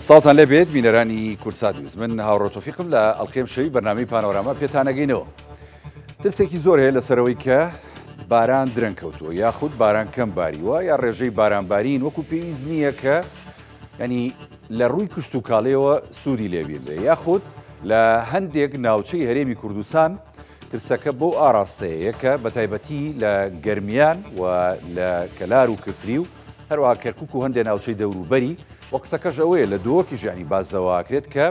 سڵاوتان لێبێت بینەرانی کوردسات نیوز من هاوڕۆ تۆفیقم لە ئەڵقەی ئەمشەوی بەرنامەی پانۆراما پێتانەگەینەوە ترسێکی زۆر هەیە لەسەرەوەی کە باران درەنگ کەوتووە یاخود باران کەم باریوە یا ڕێژەی بارانبارین وەکو پێویست نییە کە ینی لە ڕووی کشت و کاڵیەوە سوودی لێبینرێ یاخود لە هەندێک ناوچەی هەرێمی کوردستان ترسەکە بەو ئاراستەیە کە بە تایبەتی لە گەرمیان و لە کەلار و کفری و هەروەها کەرکک و هەندێک ناوچەی دەوروبەری و قسەکەش ئەوەیە لە دۆکیش ینی بازەوەکرێت کە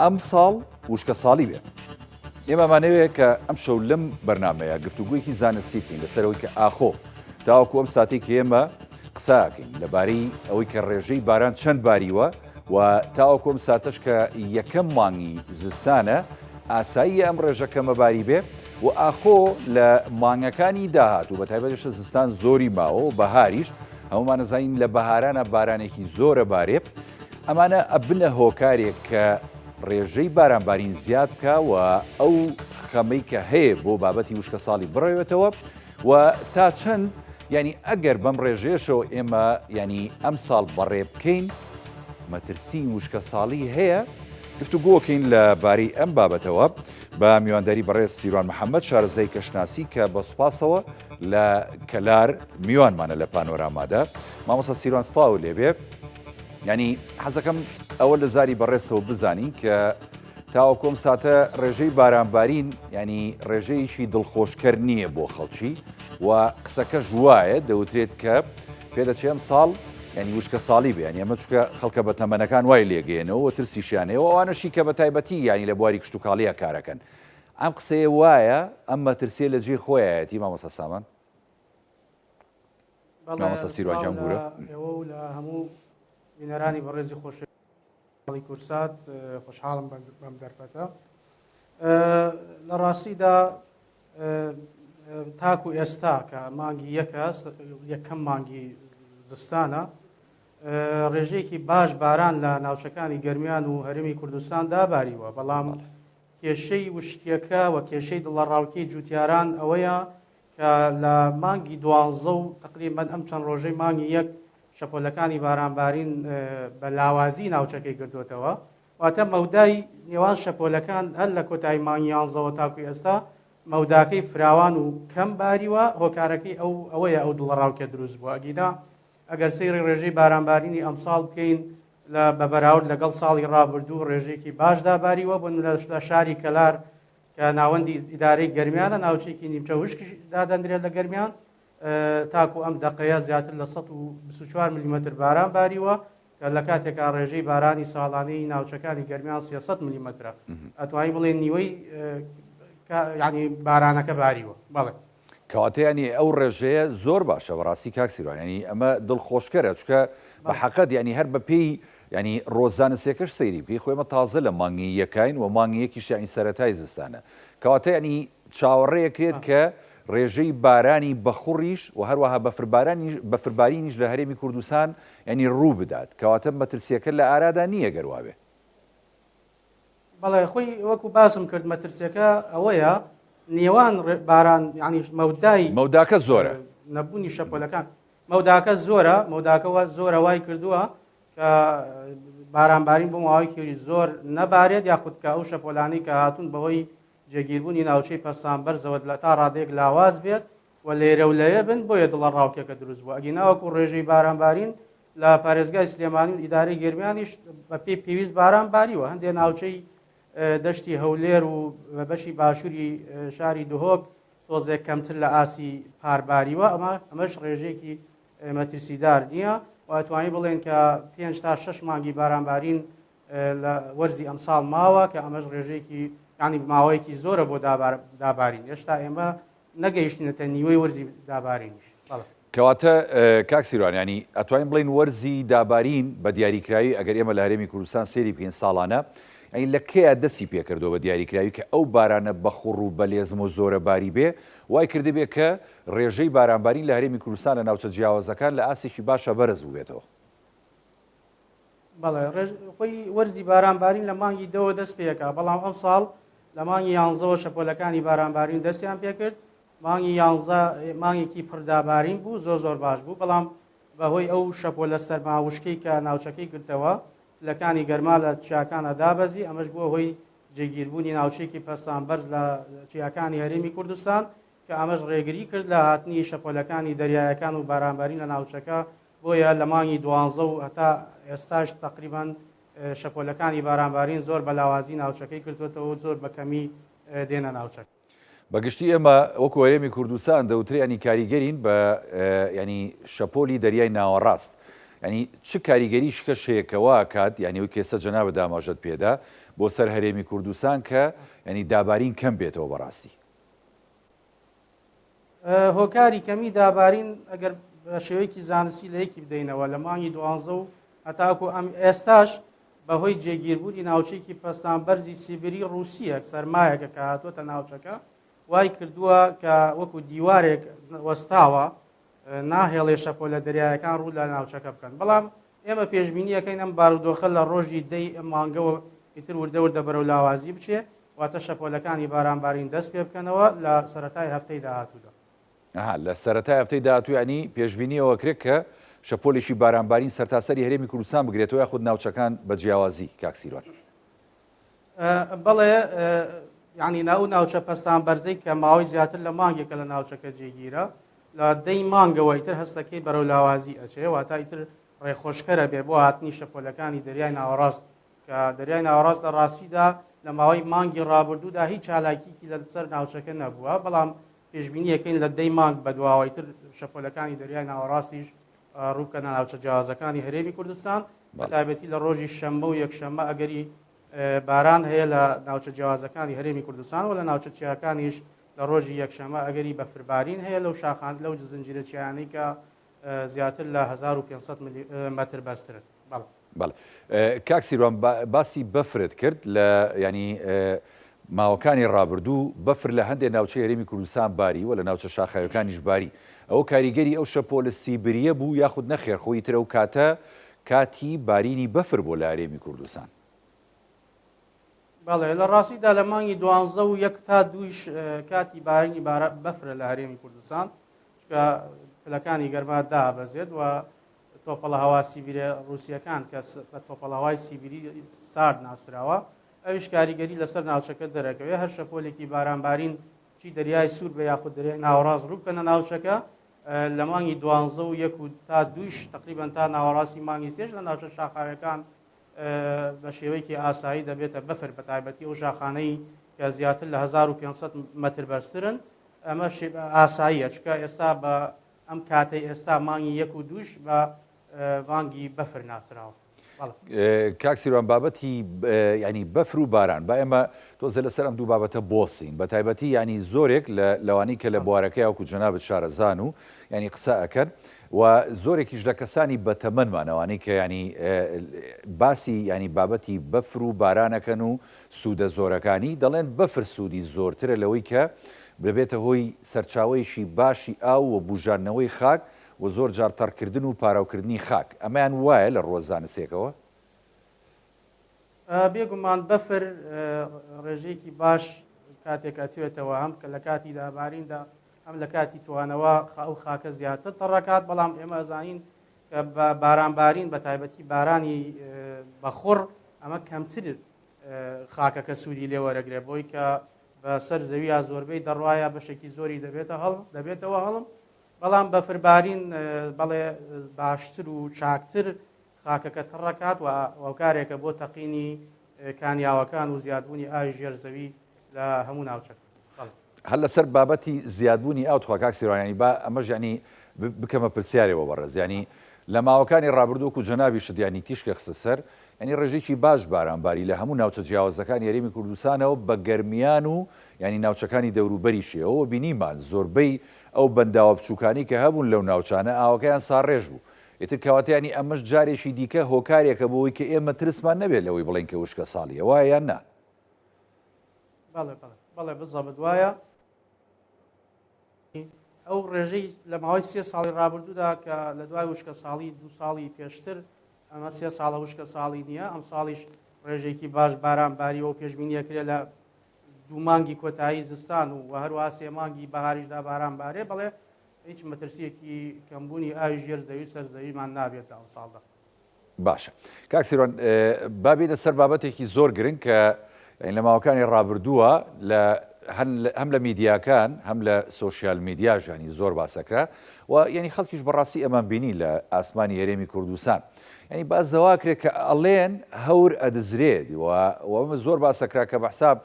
ئەم ساڵ وشکە ساڵی بێت. ئێمەمانەوەیە کە ئەم شەو لەم بەرنمەیە گفتوگویەکی زانستی بکەین لەسەرەوەی کە ئاخۆ تاوەکو ئەم ساتێک ئێمە قساکەین لەبارەی ئەوەی کە ڕێژەی باران چەند باریوە و تاوەکو ئەم ساتەش کە یەکەم مانگی زستانە ئاساییە ئەم ڕێژە کەمە باری بێ و ئاخۆ لە مانگەکانی داهاتوو بە تایبەتیش زستان زۆری ماوە و بەهاریش هەمومان ئەزانین لە بەهارانە بارانێکی زۆرە بارێ ئەمانە ئەبنە هۆکارێک کە ڕێژەی بارانبارین زیاد بکە و ئەو خەمەی کە هەیە بۆ بابەتی وشکە ساڵی بڕەوێتەوە و تا چەند یعنی ئەگەر بەم ڕێژەیەشەوە ئێمە یعنی ئەم ساڵ بەڕێ بکەین مەترسی وشکە ساڵی هەیە گفتوگۆکەین لە بارەی ئەم بابەتەوە بە میوانداری بەڕێز سیروان محەممەد شارەزای کەشناسی کە بە سوپاسەوە لە کەلار میوانمانە لە پانۆرامادا مامۆستا سیروان سڵاو لێبێ ینی حەزەکەم ئەوە لە زاری بەڕێزتەوە بزانین کە تاوەکو ئەم ساتە ڕێژەی بارانبارین ینی ڕێژەیەکی دڵخۆشکەر نییە بۆ خەڵکی و قسەکەش وایە دەوترێت کە پێدەچێ ئەم ساڵ ینی وشکە ساڵی بێ ینی ئەمە چکە خەڵکە بە تەمەنەکان وای لێگەێنەوە و ترسیشیانەوە ئەوانەشی کە بە تایبەتی ینی لە بواری کشتتوکاڵیە کارەکەن ئەم قسەیە وایە ئەم مەترسیە لە جێی خۆیەتی مامۆستا سامان مامۆستا سیروان گیان بورە ئێوە و لە هەموو بینەرانی بەڕێزی خۆش کەناڵی کورسات خۆشحاڵم بەم دەرفەتە. لە ڕاستیدا تاکو ئێستا کە مانگی یەکە یەکەم مانگی زستانە ڕێژەیەکی باش باران لە ناوچەکانی گەرمیان و هەرێمی کوردستان داباریوە بەڵام کێشەی وشکیەکە و کێشەی دڵەڕاوکێی جوتیاران ئەوەیە کە لە مانگی دوانزە و تقریبا ئەم چەند ڕۆژەی مانگی یەک شەپۆلەکانی بارانبارین بە لاوازی ناوچەکەی گرتووەتەوە، واتە مەودای نێوان شەپۆلەکان هەر لە کۆتایی مانگی یانزەوە تاکو ئێستا مەوداکەی فراوان و کەم باریوە، هۆکارەکەی ئەو ئەوەیە ئەو دڵەڕاوکێ دروست بووە، ئەگینا ئەگەر سەیری ڕێژەی بارانبارینی ئەمساڵ بکەین لە بە بەراورد لەگەڵ ساڵی ڕابردوو ڕێژەیەکی باش داباریوە، بۆ نمونە لە شاری کەلار کە ناوەندی ئیدارەی گەرمیانە ناوچەیەکی نیمچە وشکیش دادەنرێت لە گەرمیان، تاکو ئەم دەقەیە زیاتر لە 124 ملیمەتر باران باریوە کە لە کاتێکا ڕێژەی بارانی ساڵانەی ناوچەکانی گەرمیان 300 ملیمەترە ئەتوانین بڵێن نیوەی ینی بارانەکە باریوە بەڵێ. کەواتە ینی ئەو ڕێژەیە زۆر باشە بەڕاستی کاک سیروان ینی ئەمە دڵخۆشکەرە چونکە بە حەقەت ینی هەر بە پێی ینی ڕۆزانستیەکەش سەیری بکەی خۆ ئێمە تازە لە مانگی یەکاین و مانگی یەکیش ینی سەرەتای زستانە کەواتە ینی چاوەڕێکرێت کە ڕێژەی بارانی بەخوڕیش و هەروەها بەفربارانیش بەفربارینیش لە هەرێمی کوردستان یانی ڕوو بدات، کەواتە مەترسییەکە لە ئارادا نییە گەر وابێ. بەڵێ خۆی وەکو باسم کرد مەترسیەکە ئەوەیە نێوان باران یانی مەودای مەوداکە زۆرە. نەبوونی شەپۆلەکان مەوداکە زۆرە مەوداکە زۆرە وای کردووە کە بارانبارین بۆ ماوەیەکی زۆر نەبارێت یاخود کە ئەو شەپۆلانەی کە هاتوون بەهۆی جێگیربوونی ناوچەی پەستان بەرزەوە لە تا ڕادەیەک لاواز بێت و لێرە و لەوێ بن، بۆیە دڵەڕاوکێکە دروست بووە، ئەگینا وەکو ڕێژەی بارانبارین لە پارێزگای سلێمانی و ئیدارەی گەرمیانیش بەپێی پێویست باران باریوە، هەندێک ناوچەی دەشتی هەولێر و بەشی باشووری شاری دهۆک تۆزێک کەمتر لە ئاستی پار باریوە، ئەمە ئەمەش ڕێژەیەکی مەترسیدار نییە و ئەتوانین بڵێن کە پێنج تا شەش مانگی بارانبارین لە وەرزی ئەمساڵ ماوە کە ئەمەش ڕێژەیەکی یانی ماوەیەکی زۆرە بۆ دابارین هێشتا ئێمە نەگەیشتینەتە نیوەی وەرزی دابارینیش. بەڵێ. کەواتە کاک سیروان یانی ئەتوانین بڵێین وەرزی دابارین بە دیاریکراوی ئەگەر ئێمە لە هەرێمی کوردستان سەیری بکەین ساڵانە یانی لە کەیا دەستی پێکردووە بە دیاریکراوی کە ئەو بارانە بەخوڕ و بەلێزم و زۆرە باری بێ وای کردبێ کە ڕێژەی بارانبارین لە هەرێمی کوردستان لە ناوچە جیاوازەکان لە ئاستێکی باشا بەرز بووبێتەوە؟ بەڵێ ڕێژ خۆی وەرزی باران بارین لە مانگی دەوە دەست پێکا بەڵام ئەم ساڵ لە مانگی یانزەوە شەپۆلەکانی بارانبارین دەستیان پێکرد مانگی یانزە مانگێکی پڕدابارین بوو زۆر زۆر باش بوو بەڵام بەهۆی ئەو شەپۆلە سەرما وشکەی کە ناوچەکەی گرتەوە. پلەکانی گەرما لە چیاکانە دابەزی، ئەمەش بووە هۆی جێگیربوونی ناوچەیەکی پەستان بەرز لە چیاکانی هەرێمی کوردستان کە ئەمەش ڕێگری کرد لە هاتنی شەپۆلەکانی دەریایەکان و بارانبارین لە ناوچەکە، بۆیە لە مانگی دوانزە و هەتا ئێستاش تەقریبەن شەپۆلەکانی بارانبارین زۆر بە لاوازی ناوچەکەی گرتووەتەوە و زۆر بە کەمی دێنە ناوچەکە. بە گشتی ئێمە وەکو هەرێمی کوردستان دەوترێ یانی کاریگەرین بە یانی شەپۆلی دەریای ناوەڕاست یانی چ کاریگەری شکەش هەیە کە وا ئەکات یانی ئەوی کە ئێستا جەنابت ئاماژەت پێدا بۆ سەر هەرێمی کوردستان کە یانی دابارین کەم بێتەوە بەڕاستی؟ هۆکاری کەمی دابارین ئەگەر بە شێوەیەکی زانستی لە یەکی بدەینەوە لە مانگی دوانزە و هەتاکو ئەم ئێستاش بەهۆی جێگیربوونی ناوچەیەکی پەستان بەرزی سیبری ڕووسیە سەرمایەکە کە هاتووەتە ناوچەکە وای کردووە کە وەکو دیوارێک وەستاوە ناهێڵێ شەپۆلە دەریایەکان ڕوو لە ناوچەکە بکەن بەڵام ئێمە پێشبینی ئەکەین ئەم بارودۆخە لە ڕۆژی دەی ئەم مانگەوە ئیتر وردە وردە بەرەو لاوازی بچێ، واتە شەپۆلەکانی بارانبارین دەست پێ بکەنەوە لە سەرەتای هەفتەی داهاتوودا. ئەها لە سەرەتای هەفتەی داهاتوو یانی پێشبینی ئەوە ئەکرێ کە شەپۆلێکی بارانبارین سەرتاسەری هەرێمی کوردستان بگرێتەوە یاخود ناوچەکان بە جیاوازی کاک سیروان؟ بەڵێ یانی ئەو ناوچە پەستان بەرزەی کە ماوەی زیاتر لە مانگێکە لە ناوچەکە جێگیرە لە دەی مانگەوە ئیتر هەستەکەی بەرەو لاوازی ئەچێ واتە ئیتر ڕێخۆشکەرە بێ بۆ هاتنی شەپۆلەکانی دەریای ناوەڕاست کە دەریای ناوەڕاست لە ڕاستیدا لە ماوەی مانگی ڕابردوودا هیچ چالاکیکی لەسەر ناوچەکە نەبووە بەڵام پێشبینیەکەین لە دەی مانگ بەدواوە ئیتر شەپۆلەکانی دەریای ناوەڕاستیش ڕووبکەنە ناوچە جیاوازەکانی هەرێمی کوردستان بە تایبەتی لە ڕۆژی شەممە و یەکشەممە ئەگەری باران هەیە لە ناوچە جیاوازەکانی هەرێمی کوردستان و لە ناوچە چیاکانیش لە ڕۆژی یەکشەمە ئەگەری بەفربارین هەیە لەو شاخان لەو زنجیرە چیانەی کە زیاتر لە 1500 مەتر بەرزترن. بەڵێ. بەڵێ کاک سیروان باسی بەفرت کرد لە یانی ماوەکانی ڕابردوو بەفر لە هەندێک ناوچەی هەرێمی کوردستان باری و لە ناوچە شاخاویەکانیش باری ئەوە کاریگەری ئەو شەپۆلە سیبریە بوو یاخود نەخێر خۆ ئیتر ئەو کاتە کاتی بارینی بەفر بووە لە هەرێمی کوردستان. بەڵێ لە ڕاستیدا لە مانگی دوانزە و یەک تا دوویش کاتی بارینی بەفرە لە هەرێمی کوردستان چونکە پلەکانی گەرما دابەزێت و تۆپەڵە هەوا سیبیرە ڕووسیەکان کە بە تۆپەڵە هەوای سیبیری سارد ناسراوە ئەویش کاریگەری لەسەر ناوچەکە دەرەکەوێت هەر شەپۆلێکی بارانبارین چی دەریای سوور بە یاخود دەریای ناوەڕاست ڕوو بکەنە ناوچەکە لە مانگی دوانزە و یەک و تا دوویش تقریبان تا ناوەڕاستی مانگی سێش لە ناوچە شاخاویەکان بە شێوەیەکی ئاسایی دەبێتە بەفر بە تایبەتی ئەو شاخانەی کە زیاتر لە 1500 مەتر بەرزترن ئەمە ئاساییە چکە ئێستا بە ئەم کاتەی ئێستا مانگی یەک و دووش بە مانگی بەفر ناسراوە. کاک سیروان بابەتی یانی بەفر و باران با ئێمە تۆزێ لەسەر ئەم دوو بابەتە بۆسین بە تایبەتی یانی زۆرێک لە لەوانەی کە لە بوارەکەی وەکو جەنابت شارەزان و یانی قسە ئەکەن و زۆرێکیش لە کەسانی بەتەمەنمان ئەوانەی کە یانی باسی یانی بابەتی بەفر و بارانەکەن و سوودە زۆرەکانی دەڵێن بەفر سوودی زۆرترە لەوەی کە دەبێتە هۆی سەرچاوەیەکی باشی ئاو و بوژاندنەوەی خاک و زۆر جار تەڕکردن و پاراوکردنی خاک. ئەمەیان وایە لە ڕووە زانستیەکەوە؟ بێگومان بەفر ڕێژەیەکی باش کاتێک ئەتوێتەوە هەم کە لە کاتی داباریندا هەم لە کاتی توانەوە ئەو خاکە زیاتر تەڕەکات بەڵام ئێمە ئەزانین کە بە بارانبارین بە تایبەتی بارانی بەخوڕ ئەمە کەمتر خاکەکە سوودی لێوەرەگرێ بۆی کە بە سەر زەوییا زۆربەی دەڕواە بەشێکی زۆری دەبێتە هەڵ دەبێتەوە هەڵم بەڵام بەفربارین بەڵێ باشتر و چاکتر خاکەکە تەڕەکات و هۆکارێکە بۆ تەقینی کانیاوەکان و زیادبوونی ئاوی ژێر زەوی لە هەموو ناوچەکە. هەر لەسەر بابەتی زیادبوونی ئاو تخوا کاک سیروان یانی با ئەمەش یانی بکەمە پرسیارێ بۆ بەڕێز یانی لە ماوەکانی ڕابردوو وەکو جەنابیشت یانی تیشکە خستە سەر یانی ڕێژەیەکی باش باران باری لە هەموو ناوچە جیاوازەکانی هەرێمی کوردستانەوە بە گەرمیان و یانی ناوچەکانی دەوروبەریشیەوە بینیمان زۆربەی ئەو بەنداوە بچوکانەی کە هەبوون لەو ناوچانە ئاوەکەیان ساڕێژ بوو ئیتر کەواتە یانی ئەمەش جارێکی دیکە هۆکارێکە بۆ ئەوەی کە ئێمە ترسمان نەبێت لەوەی بڵێین کە وشکە ساڵیە وایە یان نا؟ بەڵێ بەڵێ بەڵێ بزەبت وایە ئەو ڕێژەی لە ماوەی سێ ساڵی ڕابردوودا کە لە دوای وشکە ساڵی دو ساڵی پێشتر ئەمە سێ ساڵە وشکە ساڵی نییە ئەم ساڵیش ڕێژێکی باش باران باریەوە پێشبینیەکرێت لە دوو مانگی کۆتایی زستان و وە هەروەها سێ مانگی بەهاریشدا باران بارێ بەڵێ هیچ مەترسیەکی کەمبوونی ئاوی ژێر زەوی سەر زەویمان نابێت لە ئەمساڵدا. باشە کاک سیروان با بێینە سەر بابەتێکی زۆر گرنگ کە لە ماوەکانی ڕابردووە لە هەم لە میدیاکان هەم لە سۆشیال میدیاش ینی زۆر باسەکرا و یعنی خەڵکیش بەڕاستی ئەمان بینی لە ئاسمانی هەرێمی کوردستان ینی باس زەواکرێت کە ئەڵێن هەور ئەدزرێت و ئەمە زۆر باسەکرا کە بەحساب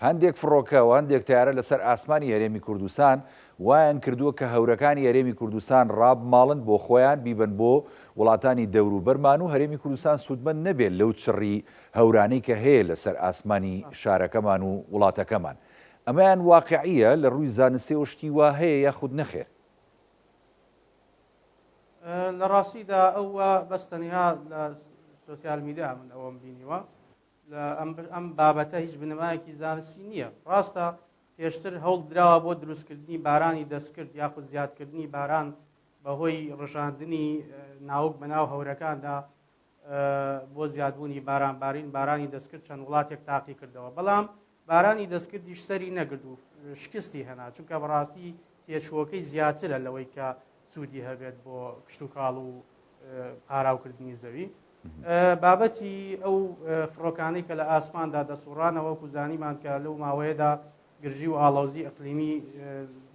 هەندێک فڕۆکە و هەندێک تارە لەسەر ئاسمانی هەرێمی کوردستان وایان کردووە کە هەورەکانی هەرێمی کوردستان ڕابماڵن بۆ خۆیان بیبەن بۆ وڵاتانی دەوروبەرمان و هەرێمی کوردستان سوودمەند نەبێت لەو چڕی هەورانەی کە هەیە لەسەر ئاسمانی شارەکەمان و وڵاتەکەمان. ئەمەیان واقعییە لە ڕووی زانستیەوە شتی وا هەیە یاخود نەخێر؟ لە ڕاستیدا ئەوە بەس تەنها لە سۆسیال میدیا من ئەوەم بینیوە لە ئەم بابەتە هیچ بنەمایەکی زانستی نییە. ڕاستە پێشتر هەوڵ دراوە بۆ دروستکردنی بارانی دەستکرد یاخود زیادکردنی باران بەهۆی ڕژاندنی ناوک بەناو هەورەکاندا بۆ زیادبوونی بارانبارین، بارانی دەستکرد چەند وڵاتێک تاقی کردەوە، بەڵام بارانی دەستکردیش سەری نەگرت و شکستی هێنا، چونکە بەڕاستی تێچووەکەی زیاترە لەوەی کە سوودی هەبێت بۆ کشتوکاڵ و پاراوکردنی زەوی. بابەتی ئەو فڕۆکانەی کە لە ئاسماندا دەسوڕانەوە وەکو زانیمان کە لەو ماوەیەدا گرژی و ئاڵۆزی ئەقلیمی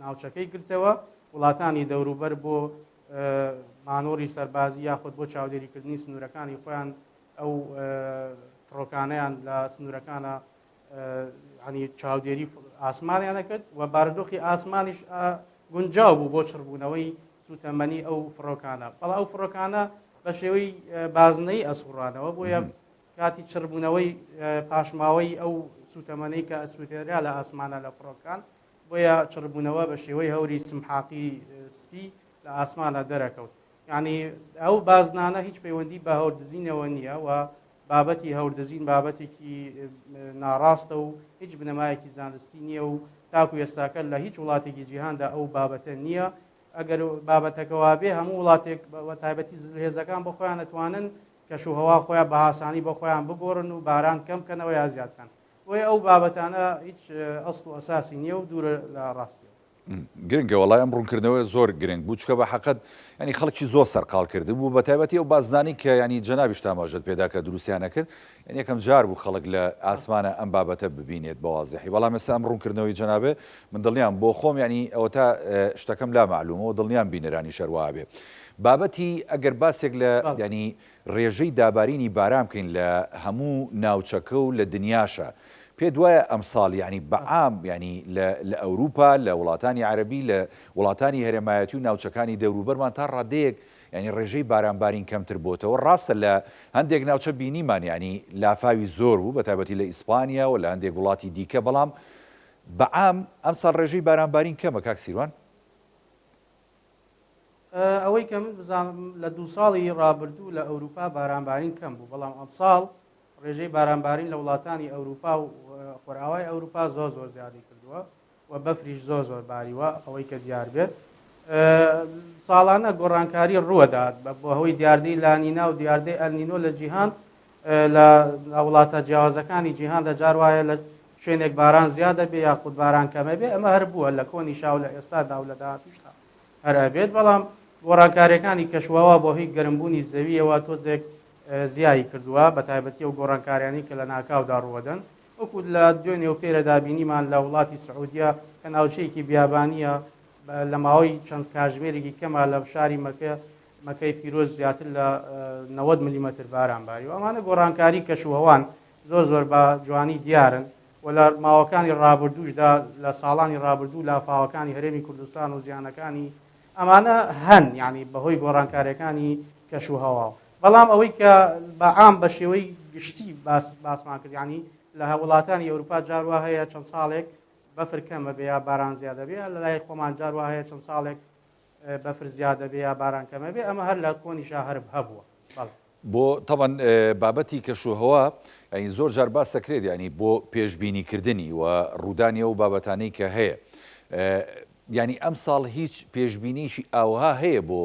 ناوچەکەی گرتەوە، وڵاتانی دەوروبەر بۆ مانۆڕی سەربازی یاخود بۆ چاودێریکردنی سنوورەکانی خۆیان ئەو فڕۆکانەیان لە سنوورەکانە ینی چاودێری ئاسمانیان دەکرد و بارودۆخی ئاسمانیش گونجاو بوو بۆ چڕبوونەوەی سوتەمەنی ئەو فڕۆکانە، بەڵام ئەو فڕۆکانە بە شێوەی بازنەی ئەسوڕانەوە، بۆیە کاتی چڕبوونەوەی پاشماوەی ئەو سوتەمەنەی کە ئەسوتێنرا لە ئاسمانە لە فڕۆکان، بۆیە چڕبوونەوە بە شێوەی هەوری سمحاقی سپی لە ئاسمانە دەرەکەوت. یعنی ئەو بازنانە هیچ پەیوەندی بە هەوردزینەوە نییە و بابەتی هەوردزین بابەتێکی ناڕاستە و هیچ بنەمایەکی زانستی نییە و تاکو ئێستاکە لە هیچ وڵاتێکی جیهاندا ئەو بابەتە نییە. ئەگەر بابەتەکە وابێ هەموو وڵاتێک بە تایبەتی زلهێزەکان بۆ خۆیان دەتوانن کەش و هەوا خۆیان بە هاسانی بۆ خۆیان بگۆڕن و باران کەم بکەنەوە یا زیاد بکەن. بۆیە ئەو بابەتانە هیچ ئەسڵ و ئەساسی نییە و دوورە لە ڕاستیەوە. گرنگە وەڵای ئەم ڕوونکردنەوەیە زۆر گرنگ بوو چونکە بە حەقت یانی خەڵکی زۆر سەرقاڵ کردبوو بە تایبەتی ئەو بازنانەی کە یانی جەنابیشت ئاماژەت پێدا کە دروستیان ئەکرد یانی یەکەم جار بوو خەڵک لە ئاسمانە ئەم بابەتە ببینێت بە وازحی بەڵام ئێستا ئەم ڕوونکردنەوەی جەنابێ من دڵنیام بۆ خۆم یانی ئەوەتا شتەکەم لا مەعلومە و دڵنیام بینەرانیش هەر وا ئەبێ بابەتی ئەگەر باسێک لە یانی ڕێژەی دابارینی باران بکەین لە هەموو ناوچەکە و لە دنیاشا پێت وایە ئەمساڵ یانی بە عام یانی لە لە ئەوروپا لە وڵاتانی عەرەبی لە وڵاتانی هەرێمایەتی و ناوچەکانی دەوروبەرمان تا ڕادەیەک یانی ڕێژەی باران بارین کەمتر بۆتەوە ڕاستە لە هەندێک ناوچە بینیمان یانی لافاوی زۆر بوو بە تایبەتی لە ئیسپانیا و لە هەندێک وڵاتی دیکە بەڵام بە عام ئەمساڵ ڕێژەی باران بارین کەمە کاک سیروان؟ ئەوەی کە من بزانم لە دوو ساڵی ڕابردوو لە ئەوروپا بارانبارین کەم بوو، بەڵام ئەمساڵ ڕێژەی بارانبارین لە وڵاتانی ئەوروپا و خۆرئاوای ئەوروپا زۆر زۆر زیادی کردووە و بەفریش زۆر زۆر باریوە ئەوەی کە دیار بێت ساڵانە گۆڕانکاری ڕووەدات بە هۆی دیاردەی لانینا و دیاردەی ئەلنینۆ لە جیهان لە وڵاتە جیاوازەکانی جیهاندا جار وایە لە شوێنێک باران زیادە بێ یاخود باران کەمە بێ ئەمە هەر بووە لە کۆنیشا و لە ئێستادا و لە داهاتووشدا هەر ئەبێت، بەڵام گۆڕانکارییەکانی کەشوهەوا بەهۆی گەرمبوونی زەوییەوە تۆزێک زیایی کردووە، بەتایبەتی ئەو گۆڕانکاریانەی کە لەناکاودا ڕووەدەن، وەکو لە دوێنێ و پێرەدا بینیمان لە وڵاتی سعودیە کە ناوچەیەکی بیابانییە لە ماوەی چەند کاژمێرێکی کەما لە شاری مەکە مەکەی پیرۆز زیاتر لە 90 ملیمەتر باران باریوە. ئەمانە گۆڕانکاری کەشوهەوان زۆر زۆر بە جوانی دیارن و لە ماوەکانی ڕابردووشدا لە ساڵانی ڕابردوو لافاوەکانی هەرێمی کوردستان و زیانەکانی ئەمانە هەن یانی بەهۆی گۆڕانکاریەکانی کەش و هەواوە بەڵام ئەوەی کە بە عام بە شێوەی گشتی باس باسمان کرد یانی لە وڵاتانی ئەوروپا جار وا هەیە چەند ساڵێک بەفر کەمە بێ یا باران زیادە بێ لە لای خۆمان جار وا هەیە چەند ساڵێک بەفر زیادە بێ یا باران کەمە بێ ئەمە هەر لە کۆنیشا هەر هەبووە بەڵێ. بۆ تەبعەن بابەتی کەش و هەوا یانی زۆر جار باس دەکرێت یانی بۆ پێشبینی کردنی و ڕوودانی ئەو بابەتانەی کە هەیە یانی ئەمساڵ هیچ پێشبینیەکی ئاوها هەیە بۆ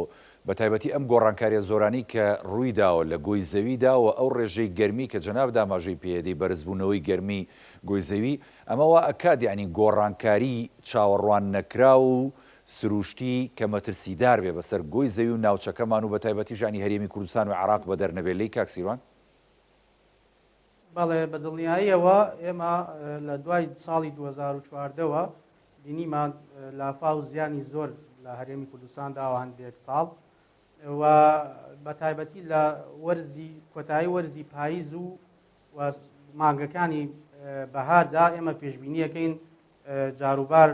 بە تایبەتی ئەم گۆڕانکاریە زۆرانەی کە ڕووی داوە لە گۆی زەویدا و ئەو ڕێژەی گەرمی کە جەنابت ئاماژەی پێدەی بەرزبوونەوەی گەرمی گۆی زەوی ئەمە وا ئەکات یانی گۆڕانکاری چاوەڕوان نەکراو و. سروشتی کە مەترسیدار بێ بەسەر گۆی زەوی و ناوچەکەمان و بەتایبەتیش یانی هەرێمی کوردستان و عێراق بەدەر نەبێ لێی کاک سیروان؟ بەڵێ بە دڵنیاییەوە ئێمە لە دوای ساڵی 2014 وە بینیمان لافاو زیانی زۆر لە هەرێمی کوردستان داوە هەندێک ساڵ و بە تایبەتی لە وەرزی کۆتایی وەرزی پاییز و و مانگەکانی بەهاردا ئێمە پێشبینیەکەین جاروبار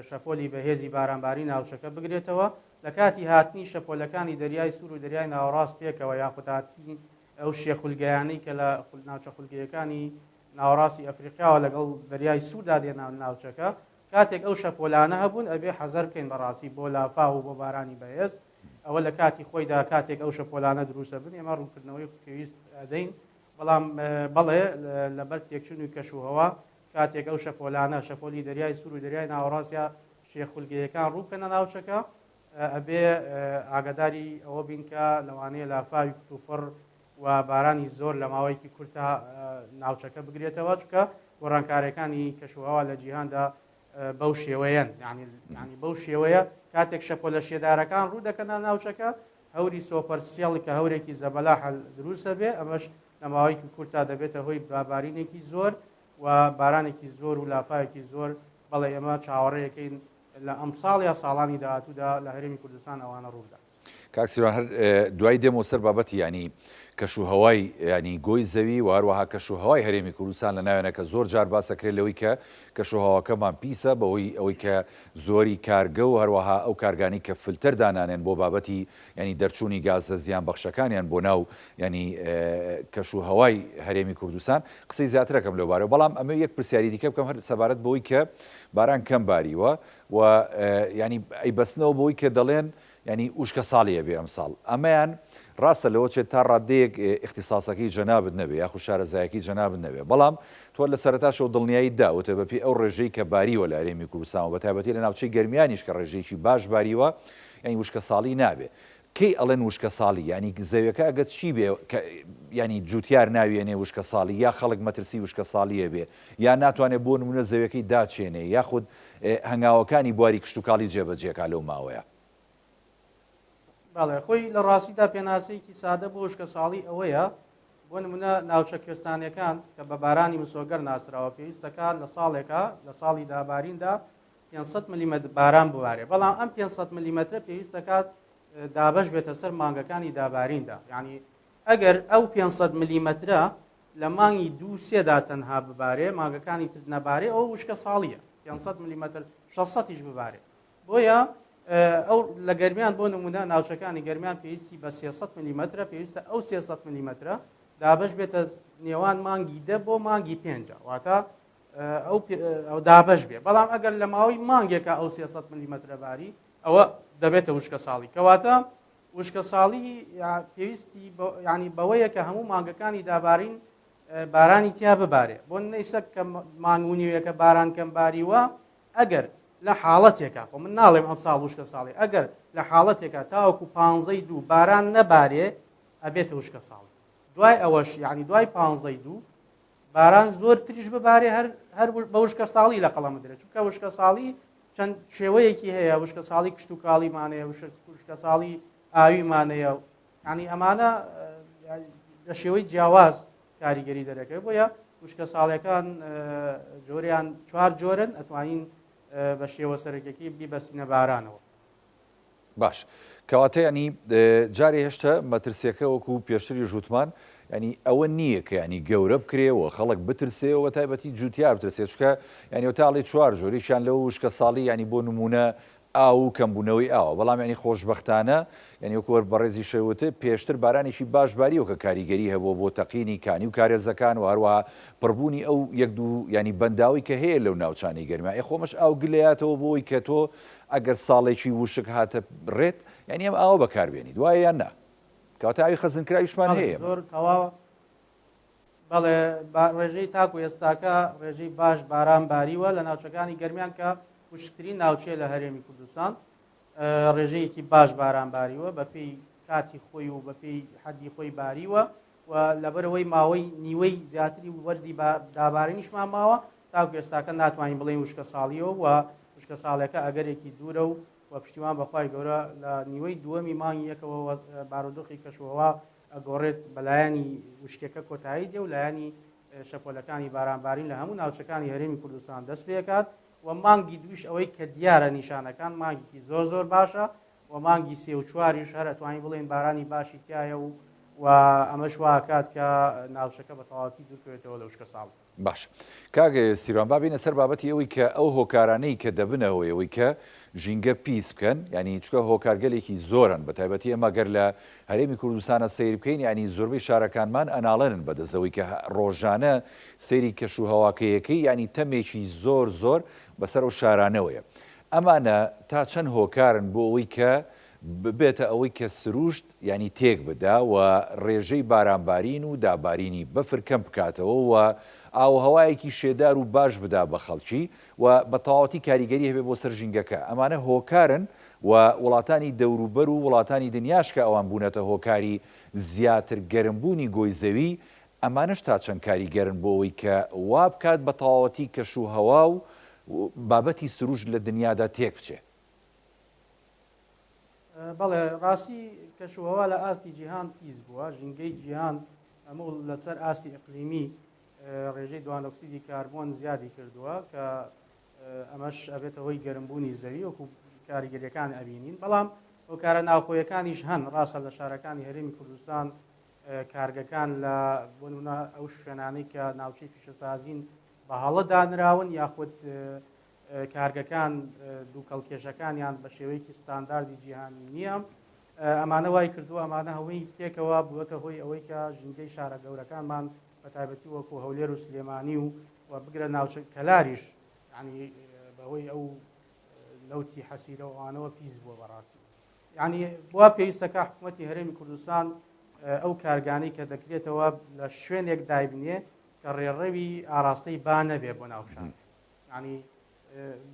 شەپۆلی بەهێزی بارانباری ناوچەکە بگرێتەوە لە کاتی هاتنی شەپۆلەکانی دەریای سوور و دەریای ناوەڕاست پێکەوە یاخود هاتنی ئەو شێخولگەیانەی کە لە ناوچە خولگەیەکانی ناوەڕاستی ئەفریقیاوە لەگەڵ دەریای سووردا دێنە ناوچەکە، کاتێک ئەو شەپۆلانە هەبوون ئەبێ حەزەر بکەین بەڕاستی بۆ لافاو و بۆ بارانی بەهێز، ئەوە لە کاتی خۆیدا کاتێک ئەو شەپۆلانە دروستە بن ئێمە ڕوونکردنەوەی پێویست ئەدەین، بەڵام بەڵێ لەبەر تێکچوونی کەشوهەوا کاتێک ئەو شەپۆلانە شەپۆلی دەریای سوور و دەریای ناوەڕاست یا شێخولگەیەکان ڕوو بکەنە ناوچەکە ئەبێ ئاگاداری ئەوە بین کە لەوانەیە لافاوی کتوپڕ و بارانی زۆر لە ماوەیەکی کورتا ناوچەکە بگرێتەوە چونکە گۆڕانکاریەکانی کەشوهەوا لە جیهاندا بەو شێوەیەن یعنی بەو شێوەیە کاتێک شەپۆلە شێدارەکان ڕوو دەکەنە ناوچەکە هەوری سۆپەرسیڵ کە هەورێکی زەبەلاح دروستە بێ ئەمەش لە ماوەیەکی کورتا دەبێتە هۆی بابارینێکی زۆر و بارانێکی زۆر و لافاوێکی زۆر بەڵێ ئێمە چاوەڕێیەکەین لە ئەمساڵ یا ساڵانی داهاتوودا لە هەرێمی کوردستان ئەوانە ڕووبدات. کاک سیروان هەر دوایی دێمەوە سەر بابەتی یانی کەش و هەوای یانی گۆی زەوی و هەروەها کەش و هەوای هەرێمی کوردستان لە ناوێنە کە زۆر جار باس ئەکرێت لەوەی کە کەش و هەواکەمان پیسە بەهۆی ئەوەی کە زۆری کارگە و هەروەها ئەو کارگانەی کە فلتەر دانانێن بۆ بابەتی یانی دەرچوونی گازە زیان بەخشەکانیان بۆ ناو یانی کەش و هەوای هەرێمی کوردستان قسەی زیاتر ئەکەم لەو بارەوە بەڵام ئەمەوێ یەک پرسیاری دیکە بکەم هەر سەبارەت بەوەی کە باران کەم باریوە و یانی ئەیبەستنەوە بەوەی کە دەڵێن یانی وشکە ساڵی ئەبێ ئەمساڵ ئەمەیان ڕاستە لەوە چێت تا ڕاددەیەک ئیختیساسەکەی جەنابت نەبێ یاخود شارەزایەکەی جەنابت نەبێ بەڵام تۆ لە سەرەتاشەوە دڵنیاییت دا وتە بەپێی ئەو ڕێژەی کە باریوە لە هەرێمی کوردستان و بەتایبەتی لە ناوچەی گەرمیانیش کە ڕێژەیەکی باش باریوە یانی وشکە ساڵی نابێ کەی ئەڵێن وشکە ساڵی یانی زەویەکە ئەگەر چی بێ کە یانی جوتیار ناوی ئەنێ وشکە ساڵی یا خەڵک مەترسی وشکە ساڵی ئەبێ یا ناتوانێ بۆ نمونە زەویەکەی داچێنێ یاخود هەنگاوەکانی بواری کشتوکاڵی جێبەجێ کا لەو ماوەیە. بەڵێ خۆی لە ڕاستیدا پێناسەیەکی سادە بۆ وشکە ساڵی ئەوەیە بۆ نمونە ناوچە کوێستانیەکان کە بە بارانی مسۆگەر ناسراوە پێویستەکە لە ساڵێکا لە ساڵی داباریندا 500 ملیمەتر باران ببارێ بەڵام ئەم 500 ملیمەترە پێویست دەکات دابەش بێتە سەر مانگەکانی داباریندا یعنی ئەگەر ئەو 500 ملیمەترە لە مانگی دوو سێدا تەنها ببارێ مانگەکانی تر نەبارێ ئەو وشکە ساڵیە 500 ملیمەتر 600 یش ببارێ بۆیە ئەو لە گەرمیان بۆ نمونە ناوچەکانی گەرمیان پێویستی بە 300 ملیمەترە پێویستە ئەو 300 ملیمەترە دابەش بێتە نێوان مانگی دە بۆ مانگی پێنجە واتە ئەو ئەو دابەش بێ بەڵام ئەگەر لە ماوەی مانگێکە ئەو 300 ملیمەترە باری ئەوە دەبێتە وشکە ساڵی کەواتە وشکە ساڵی پێویستی ینی بەوەیە کە هەموو مانگەکانی دابارین بارانی تیا ببارێ بۆ نەیسە کە مانگ و نیوێکە باران کەم باریوە ئەگەر لە حاڵەتێکا خۆ من ناڵێم ئەم ساڵ وشکە ساڵی ئەگەر لە حاڵەتێکا تاوەکو پانزەی دوو باران نەبارێ ئەبێتە وشکە ساڵی دوای ئەوەش یعنی دوای پانزەی دوو باران زۆر تریش ببارێ هەر هەر بە وشکە ساڵی لە قەڵەم بدرێت چونکە وشکە ساڵی چەند شێوەیەکی هەیە وشکە ساڵی کشتتوکاڵیمانەیە وشکە ساڵی ئاویمانەیە ینی ئەمانە لە شێوەی جیاواز کاریگەری دەرەکەوێت بۆیە وشکە ساڵەکان جۆریان چوار جۆرن ئەتوانین بە شێوە سەرەکیەکەی بیبەستینە بارانەوە. باش کەواتە یانی جارێ هێشتا مەترسیەکە وەکو پێشتریش وتمان یانی ئەوە نییە کە یانی گەورە بکرێ و خەڵک بترسێ و تایبەتی جوتیار بترسێ چونکە یانی ئەوتا ئەڵێی چوار جۆر یەکیان لەو وشکە ساڵی یانی بۆ نمونە ئاو و کەمبوونەوەی ئاوە، بەڵام یانی خۆشبەختانە یانی وەکو هەر بەڕێزیشت وتت پێشتر بارانێکی باش باریوە کە کاریگەری هەبووە بۆ تەقینی کانی و کارێزەکان و هەروەها پڕبوونی ئەو یەک دوو یانی بەنداوەی کە هەیە لەو ناوچانەی گەرمیان ئێ خۆمەش ئاو گلەیاتەوە بۆ ئەوەی کە تۆ ئەگەر ساڵێکی وشک هاتە ڕێت یانی ئەم ئاوە بەکاربێنیت وایە یان نا؟ کەواتە ئاوی خەزنکراویشمان بەڵێ هەیە ئێمە. زۆر تەواوە بەڵێ با ڕێژەی تاکو ئێستاکە ڕێژەی باش باران باریوە لە ناوچەکانی گەرمیان کە وشکترین ناوچەیە لە هەرێمی کوردستان ڕێژەیەکی باش باران باریوە بەپێی کاتی خۆی و بەپێی حەدی خۆی باریوە و لەبەرەوەی ماوەی نیوەی زیاتری وەرزی دابارینیشمان ماوە تاکو ئێستاکە ناتوانین بڵێین وشکە ساڵیەوە و وشکە ساڵەکە ئەگەرێکی دوورە و و پشتیوان بە خوای گەورە لە نیوەی دووەمی مانگی یەکەوە بارودۆخی کەشوهەوا ئەگۆڕێت بە لایەنی وشکیەکە کۆتایی دێ و لایەنی شەپۆلەکانی بارانبارین لە هەموو ناوچەکانی هەرێمی کوردستان دەست پێکات و مانگی دووش ئەوەی کە دیارە نیشانەکان مانگێکی زۆر زۆر باشە و مانگی سێ و چواریش هەر ئەتوانین بڵێین بارانی باشی تیایە و و ئەمەش وا ئەکات کە ناوچەکە بە تەواوەتی دوورکەوێتەوە لە وشکەساڵی. باشە کاک سیروان با بێینە سەر بابەتی ئەوەی کە ئەو هۆکارانەی کە دەبنە هۆی ئەوەی کە ژینگە پیس بکەن یانی چونکە هۆکارگەلێکی زۆرن بە تایبەتی ئێمە گەر لە هەرێمی کوردستانە سەیر بکەین یانی زۆربەی شارەکانمان ئەناڵێنن بە دەست ئەوەی کە ڕۆژانە سەیری کەش و هەواکەیەکەی یانی تەمێکی زۆر زۆر بەسەر ئەو شارانەوەیە ئەمانە تا چەند هۆکارن بۆ ئەوەی کە ببێتە ئەوەی کە سروشت یانی تێک بدا و ڕێژەی بارانبارین و دابارینی بەفر کەم بکاتەوە و ئاووهەوایەکی شێدار و باش بدا بە خەڵکی و بە تەواوەتی کاریگەری هەبێ بۆ سەر ژینگەکە ئەمانە هۆکارن و وڵاتانی دەوروبەر و وڵاتانی دنیاش کە ئەوان بوونەتە هۆکاری زیاتر گەرمبوونی گۆی زەوی ئەمانەش تا چەند کاریگەرن بۆ ئەوەی کە وا بکات بە تەواوەتی کەش و هەوا و بابەتی سروشت لە دنیادا تێک بچێ؟ بەڵێ ڕاستی کەشوهەوا لە ئاستی جیهان پیس بووە، ژینگەی جیهان هەموو لەسەر ئاستی ئیقلیمی ڕێژەی دوانۆکسیدی کاربۆن زیادی کردووە کە ئەمەش ئەبێتە هۆی گەرمبوونی زەوی وەکو کاریگەریەکان ئەبینین، بەڵام هۆکارە ناوخۆیەکانیش هەن. ڕاستە لە شارەکانی هەرێمی کوردستان کارگەکان لە بۆ نمونە ئەو شوێنانەی کە ناوچەی پیشەسازین بە هەڵە دانراون یاخود کارگەکان دووکەڵکێشەکانیان بە شێوەیەکی ستانداردی جیهانی نییە. ئەمانە وای کردووە ئەمانە هەمووی پێکەوە بووەتە هۆی ئەوەی کە ژینگەی شارە گەورەکانمان بە تایبەتی وەکو هەولێر و سلێمانی و و بگرە ناوچە کەلاریش یعنی بەهۆی ئەو نەوتی حەسیرە و ئەوانەوە پیس بووە بەڕاستی. یعنی بوا پێویستەکە حکوومەتی هەرێمی کوردستان ئەو کارگانەی کە دەکرێتەوە لە شوێنێک دایبنێ کە ڕێڕەوی ئاراستەی با نەبێ بۆ ناو شار. یعنی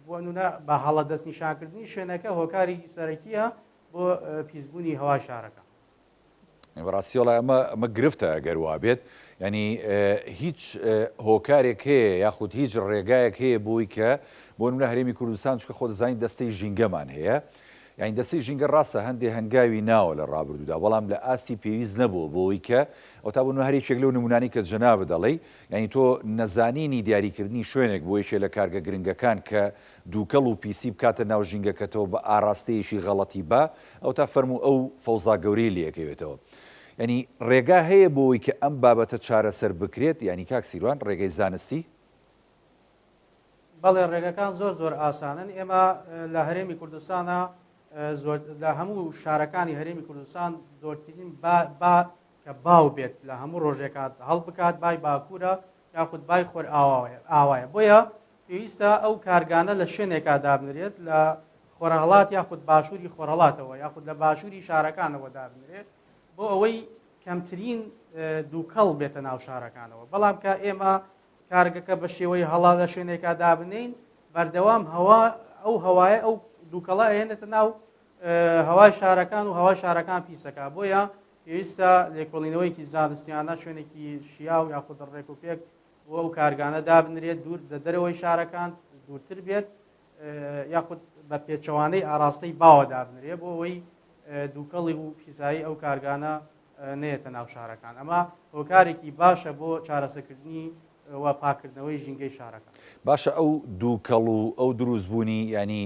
بۆ نمونە بە هەڵە دەستنیشانکردنی شوێنەکە هۆکاری سەرەکیە بۆ پیسبوونی هەوای شارەکە. بەڕاستی وەڵا ئەمە ئەمە گرفتە ئەگەر وابێت یانی هیچ هۆکارێک هەیە یاخود هیچ ڕێگایەک هەیە بۆی کە بۆ نمونە هەرێمی کوردستان چکە خۆ دەزانین دەستەی ژینگەمان هەیە یانی دەستەی ژینگە ڕاستە هەندێ هەنگاوی ناوە لە ڕابردوودا بەڵام لە ئاستی پێویست نەبووە بۆی کە ئەو تا بۆ نمونە هەر یەکێک لەو نمونانەی کە جەنابت دەڵێی یانی تۆ نەزانینی دیاریکردنی شوێنێک بۆ یەکێ لە کارگە گرنگەکان کە دووکەڵ و پیسی بکاتە ناو ژینگەکەتەوە بە ئاراستەیەکی غەڵەتی با ئەوتا فەرموو ئەو فەوزا گەورەی لێکەوێتەوە یانی ڕێگا هەیە بۆ ئەوەی کە ئەم بابەتە چارەسەر بکرێت یانی کاک سیروان ڕێگەی زانستی؟ بەڵێ ڕێگەکان زۆر زۆر ئاسانن ئێمە لە هەرێمی کوردستانە زۆر لە هەموو شارەکانی هەرێمی کوردستان زۆرترین با با کە باو بێت لە هەموو ڕۆژێکا هەڵبکات بای باکوورە یاخود بای خۆر ئاوایە بۆیە پێویستە ئەو کارگانە لە شوێنێکا دابنرێت لە خۆرهەڵات یاخود باشووری خۆرهەڵاتەوە یاخود لە باشووری شارەکانەوە دابنرێت بۆ ئەوەی کەمترین دووکەڵ بێتە ناو شارەکانەوە بەڵام کە ئێمە کارگەکە بە شێوەی هەڵا لە شوێنێکا دابنین بەردەوام هەوا ئەو هەوایە ئەو دووکەڵە ئەهێنێتە ناو هەوای شارەکان و هەوای شارەکان پیسەکە بۆیە پێویستە لێکۆڵینەوەیەکی زانستیانە شوێنێکی شیاو یاخود ڕێک و پێک بۆ ئەو کارگانە دابنرێت دوور لە دەرەوەی شارەکان دوورتر بێت یاخود بە پێچەوانەی ئاراستەی باوە دابنرێت بۆ ئەوەی دووکەڵی و پیسایی ئەو کارگانە نەیەتە ناو شارەکان ئەمە هۆکارێکی باشە بۆ چارەسەکردنی و پاکردنەوەی ژینگەی شارەکان. باشە ئەو دووکەڵ و ئەو دروستبوونی یانی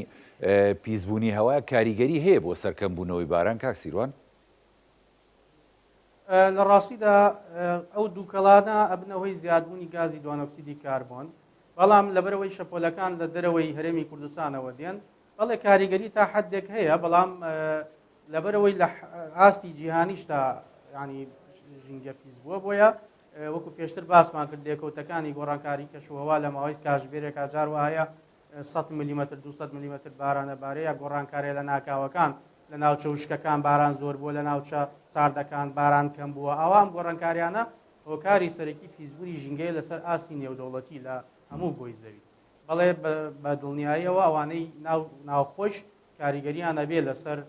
پیسبوونی هەوا کاریگەری هەیە بۆ سەر کەمبوونەوەی باران کاک سیروان؟ لە ڕاستیدا ئەو دووکەڵانە ئەبنە هۆی زیادبوونی گازی دوانۆکسیدی کاربۆن، بەڵام لەبەرئەوەی شەپۆلەکان لە دەرەوەی هەرێمی کوردستانەوە دێن، بەڵێ کاریگەری تا حەدێک هەیە، بەڵام لەبەرئەوەی لە ئاستی جیهانیشدا ینی ژینگە پیس بووە، بۆیە وەکو پێشتر باسمان کرد لێکەوتەکانی گۆڕانکاری کەشوهەوا لە ماوەی کاژمێرێکا جار وایە 100 ملیمەتر 200 ملیمەتر بارانە بارێ یا گۆڕانکاریە لە ناکاوەکان لە ناوچە وشکەکان باران زۆر بووە، لە ناوچە ساردەکان باران کەم بووە، ئاوا ئەم گۆڕانکاریانە هۆکاری سەرەکی پیسبوونی ژینگەیە لەسەر ئاستی نێودەوڵەتی لە هەموو گۆی زەوی. بەڵێ بە دڵنیاییەوە ئەوانەی ناو ناوخۆش کاریگەریان ئەبێ لەسەر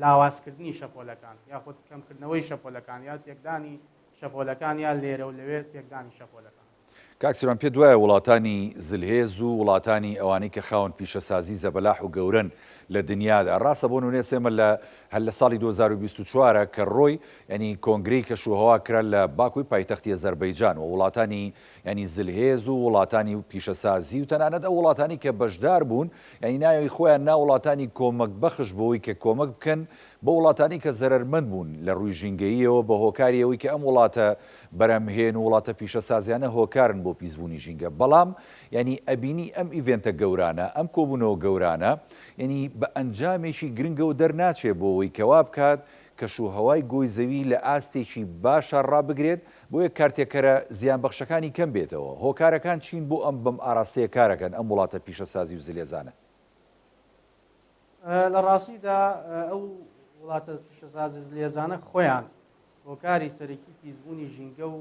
لاوازکردنی شەپۆلەکان یاخود کەمکردنەوەی شەپۆلەکان یا تێکدانی شەپۆلەکان یا لێرە و لەوێ تێکدانی شەپۆلەکان. کاک سیروان پێت وایە وڵاتانی زلهێز و وڵاتانی ئەوانەی کە خاوەن پیشەسازی زەبەلاح و گەورەن لە دنیادا ڕاستە بۆ نمونە ئێستا ئێمە لە هەر لە ساڵی 2024 کە ڕۆی یانی کۆنگرەی کەش و هەوا کرا لە باکوی پایتەختی ئەزەربەیجان و وڵاتانی یانی زلهێز و وڵاتانی پیشەسازی و تەنانەت ئەو وڵاتانی کە بەشدار بوون یانی ناوی خۆیان نا وڵاتانی کۆمەک بەخش بۆی کە کۆمەک بکەن بەو وڵاتانەی کە زەرەرمەند بوون لە ڕووی ژینگەییەوە بە هۆکاری ئەوەی کە ئەم وڵاتە بەرهەمهێن و وڵاتە پیشەسازیانە هۆکارن بۆ پیسبوونی ژینگە بەڵام یانی ئەبینی ئەم event ە گەورانە ئەم کۆبوونەوە گەورانە یانی بە ئەنجامێکی گرنگەوە دەرناچێ بۆ ئەوەی کە وا بکات کەش و هەوای گۆی زەوی لە ئاستێکی باشا ڕابگرێت بۆیە کارتێکەرە زیانبەخشەکانی کەم بێتەوە هۆکارەکان چین بۆ ئەم بەم ئاراستەیە کارەکەن ئەم وڵاتە پیشەسازی و زلێزانە؟ لە ڕاستیدا ئەو وڵاتە پیشەسازی زلێزانە خۆیان هۆکاری سەرەکی پیسبوونی ژینگە و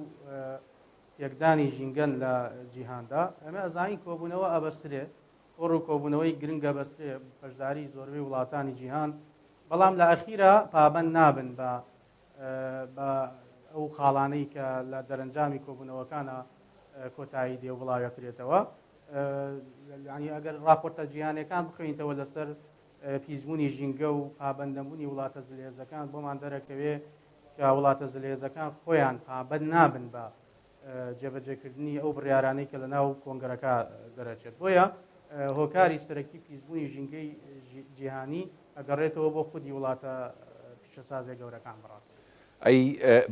تێکدانی ژینگەن لە جیهاندا. ئەمە ئەزانین کۆبوونەوە ئەبەسترێ، کۆڕ و کۆبوونەوەی گرنگ ئەبەسترێ بەشداری زۆربەی وڵاتانی جیهان، بەڵام لە ئەخیرا پابەند نابن بە بە ئەو خاڵانەی کە لە دەرەنجامی کۆبوونەوەکانە کۆتایی دێ و بڵاوەکرێتەوە. یعنی ئەگەر راپۆرتە جیهانەکان بخوێنیتەوە لەسەر پیسبوونی ژینگە و پابەندنەبوونی وڵاتە زلهێزەکان بۆمان دەرەکەوێ کە وڵاتە زلهێزەکان خۆیان پابەند نابن بە جێبەجێکردنی ئەو بڕیارانەی کە لە ناو کۆنگرەکە دەرەچێت. بۆیە هۆکاری سەرەکی پیسبوونی ژینگەی جیهانی ئەگەڕێتەوە بۆ خودی وڵاتە پیشەسازیە گەورەکان بەڕاستی. ئەی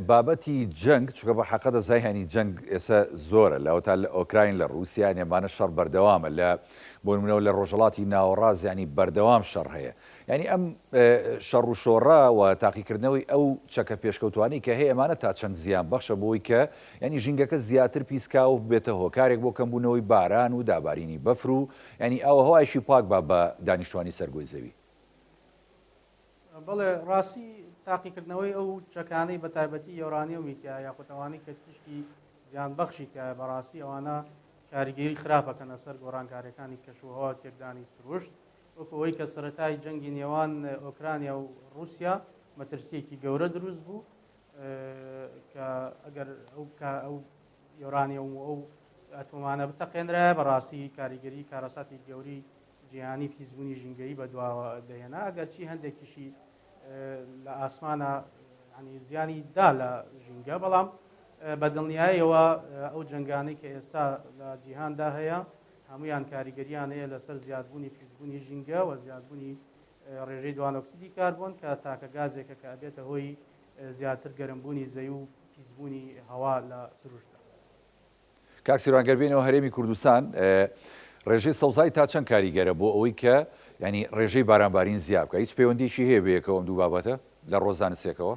بابەتی جەنگ چونکە بە حەقە دەزای هەنی جەنگ ئێسە زۆرە لەوەتا لە ئۆکراین لە ڕووسیا یانی ئەمانە شەڕ بەردەوامە لە بۆ نمونەوە لە ڕۆژهەڵاتی ناوەڕاست یانی بەردەوام شەڕ هەیە یانی ئەم شەڕ و شۆڕە و تاقیکردنەوەی ئەو چەکە پێشکەوتوانەی کە هەیە ئەمانە تا چەند زیان بەخشە بۆی کە یانی ژینگەکە زیاتر پیسکا و ببێتە هۆکارێک بۆ کەمبوونەوەی باران و دابارینی بەفر و یانی ئاووهەوایەکی پاک با بە دانیشتوانی سەر گۆی زەوی. بەڵێ ڕاستی تاقیکردنەوەی ئەو چەکانەی بە تایبەتی یۆرانیۆمی تیایە یاخود ئەوانەی کە تیشکی زیانبەخشی تیایە بەڕاستی ئەوانە کاریگەری خراپەکەنە سەر گۆڕانکاریەکانی کەشوهەوا و تێکدانی سروشت وەکو ئەوەی کە سەرەتای جەنگی نێوان ئۆکرانیا و ڕووسیا مەترسیەکی گەورە دروست بوو کە ئەگەر ئەو ئەو یۆرانیۆم و ئەو ئەتۆمانە بتەقێنرایە بەڕاستی کاریگەری کارەساتی گەوری جیهانی پیسبوونی ژینگەیی بەدواوە دەهێنا، ئەگەرچی هەندێکیشی لە ئاسمانە ینی زیانی دا لە ژینگە، بەڵام بە دڵنیایەوە ئەو جەنگانەی کە ئێستا لە جیهاندا هەیە هەمویان کاریگەریان هەیە لەسەر زیادبوونی پیسبوونی ژینگە و زیادبوونی ڕێژەی دوانۆکسیدی کاربۆن کە تاکە گازێکە کە ئەبێتە هۆی زیاتر گەرمبوونی زەوی و پیسبوونی هەوا لە سروشتدا. کاک سیروان گەر بێینەوە هەرێمی کوردستان ڕێژەی سەوزایی تا چەند کاریگەرە بۆ ئەوەی کە یانی ڕێژەی بارانبارین زیا بکە هیچ پەیوەندیەکی هەیە بەیەکەوە ئەم دوو بابەتە لە ڕۆ زانستێکەوە؟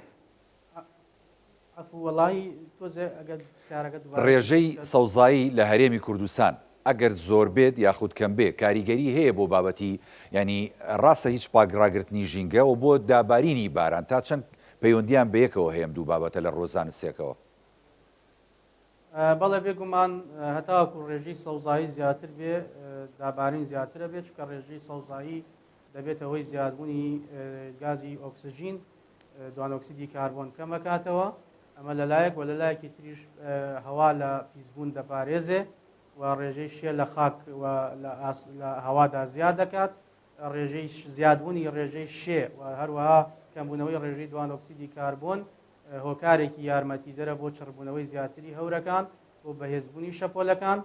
عەفو وەڵاهی تۆزێ ئەگەر پرسیارەکە دووبارە ڕێژەی سەوزایی لە هەرێمی کوردستان ئەگەر زۆر بێت یاخود کەم بێ کاریگەری هەیە بۆ بابەتی یانی ڕاستە هیچ پاک ڕاگرتنی ژینگە و بۆ دابارینی باران تا چەند پەیوەندیان بەیەکەوە هەیە ئەم دوو بابەتە لە ڕووە زانستێکەوە؟ بەڵێ بێگومان هەتاوەکو ڕێژەی سەوزایی زیاتر بێ دابارین زیاترە بێت چونکە ڕێژەی سەوزایی دەبێتە هۆی زیادبوونی گازی ئۆکسجین دوانۆکسیدی کاربۆن کەمەکاتەوە ئەمە لەلایەک و لەلایەکی تریش هەوا لە پیسبوون دەپارێزێ و ڕێژەی شێ لە خاک و لە هەوادا زیاد دەکات ڕێژەی زیادبوونی ڕێژەی شێ و هەروەها کەمبوونەوەی ڕێژەی دوانۆکسیدی کاربۆن هۆکارێکی یارمەتیدەرە بۆ چڕبوونەوەی زیاتری هەورەکان و بەهێزبوونی شەپۆلەکان،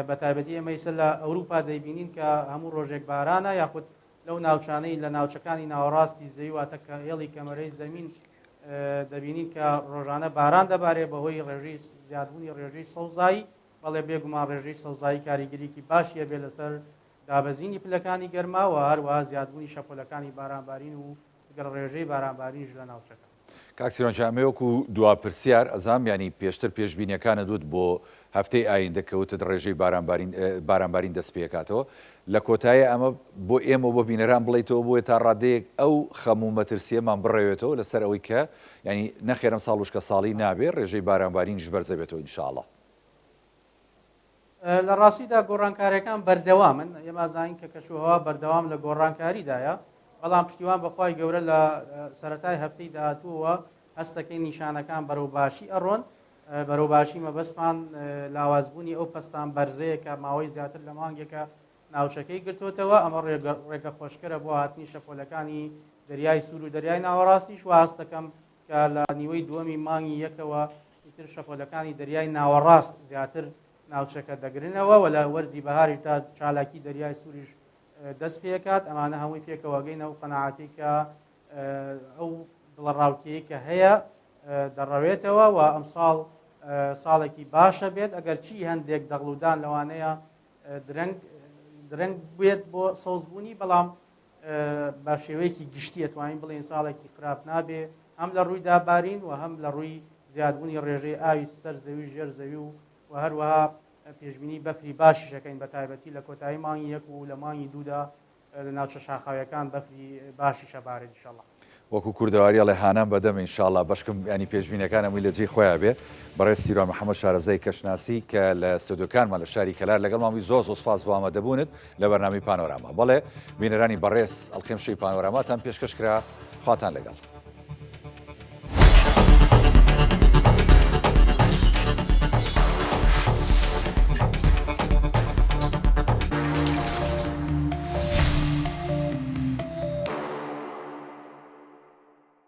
بەتایبەتی ئێمە ئیستا لە ئەوروپا دەیبینین کە هەموو ڕۆژێک بارانە یاخود لەو ناوچانەی لە ناوچەکانی ناوەڕاستی زەوی واتە کە هێڵی کەمەرەی زەمین دەبینین کە ڕۆژانە باران دەبارێ بەهۆی ڕێژەی زیادبوونی ڕێژەی سەوزایی بەڵێ بێگومان ڕێژەی سەوزایی کاریگەریکی باشی هەبێ لەسەر دابەزینی پلەکانی گەرما و هەروەها زیادبوونی شەپۆلەکانی بارانبارین و لەگەڵ ڕێژەی بارانبارینیش لە ناوچەکە. کاک سیروان جان ئەمەوێ وەکو دوا پرسیار ئەزانم یانی پێشتر پێشبینیەکانت وت بۆ هەفتەی ئایندە کە وتت ڕێژەی بارانبارین بارانبارین دەست پێکاتەوە لە کۆتاییا ئەمە بۆ ئێمە و بۆ بینەران بڵێیتەوە بۆیە تا ڕادەیەک ئەو خەم و مەترسیەمان بڕەوێتەوە لەسەر ئەوەی کە یانی نەخێر ئەم ساڵ وشکە ساڵی نابێ ڕێژەی بارانبارینیش بەرزەبێتەوە ان شاء اللە. لە ڕاستیدا گۆڕانکاریەکان بەردەوامن، ئێمە ئەزانین کە کەشوهەوا بەردەوام لە گۆڕانکاریدایە، بەڵام پشتیوان بە خوای گەورە لە سەرەتای هەفتەی داهاتووەوە هەستەکەین نیشانەکان بەرەو باشی ئەڕۆن، بەرەو باشی مەبەستمان لاوازبوونی ئەو پەستان بەرزەیە کە ماوەی زیاتر لە مانگێکە. ناوچەکەی گرتووەتەوە، ئەمە ڕێگەخۆشکەرە بۆ هاتنی شەپۆلەکانی دەریای سوور و دەریای ناوەڕاستیش، وا هەست دەکەم کە لە نیوەی دووەمی مانگی یەکەوە ئیتر شەپۆلەکانی دەریای ناوەڕاست زیاتر ناوچەکە دەگرنەوە و لە وەرزی بەهاریشدا چالاکی دەریای سووریش دەست پێکات. ئەمانە هەمووی پێکەوە گەینە ئەو قەناعەتەی کە ئەو دڵەڕاوکێی کە هەیە دەڕەوێتەوە و ئەمساڵ ساڵێکی باشە بێت، ئەگەر چی هەندێک دەغڵودان لەوانەیە درەنگ درەنگ بێت بۆ سەوزبوونی، بەڵام بە شێوەیەکی گشتی ئەتوانین بڵێین ساڵێکی خراپ نابێ، هەم لە ڕووی دابارین و هەم لە ڕووی زیادبوونی ڕێژەی ئاوی سەر زەوی و ژێر زەوی و و هەروەها پێشبینی بەفری باشیش ئەکەین بە تایبەتی لە کۆتایی مانگی یەک و لە مانگی دوودا لە ناوچە شاخاویەکان بەفری باشیش ئەبارێت ئیشەڵا. وەکو کوردەواری ئەڵێ هانام بەدەم ئینشاڵا بەشکم ینی پێشبینەکان هەمووی لە جێی خۆیا بێ. بەڕێز سیروان محەمەد شارەزای کەشناسی کە لە ستۆدیۆکانمان لە شاری کەلار لەگەڵمان بووی زۆر زۆر سپاس بۆ ئامادەبوونت لە بەرنامەی پانۆراما. بەڵێ بینەرانی بەڕێز ئەڵقەی ئەمشەوی پانۆراماتان پێشکەش کرا خواتان لەگەڵ.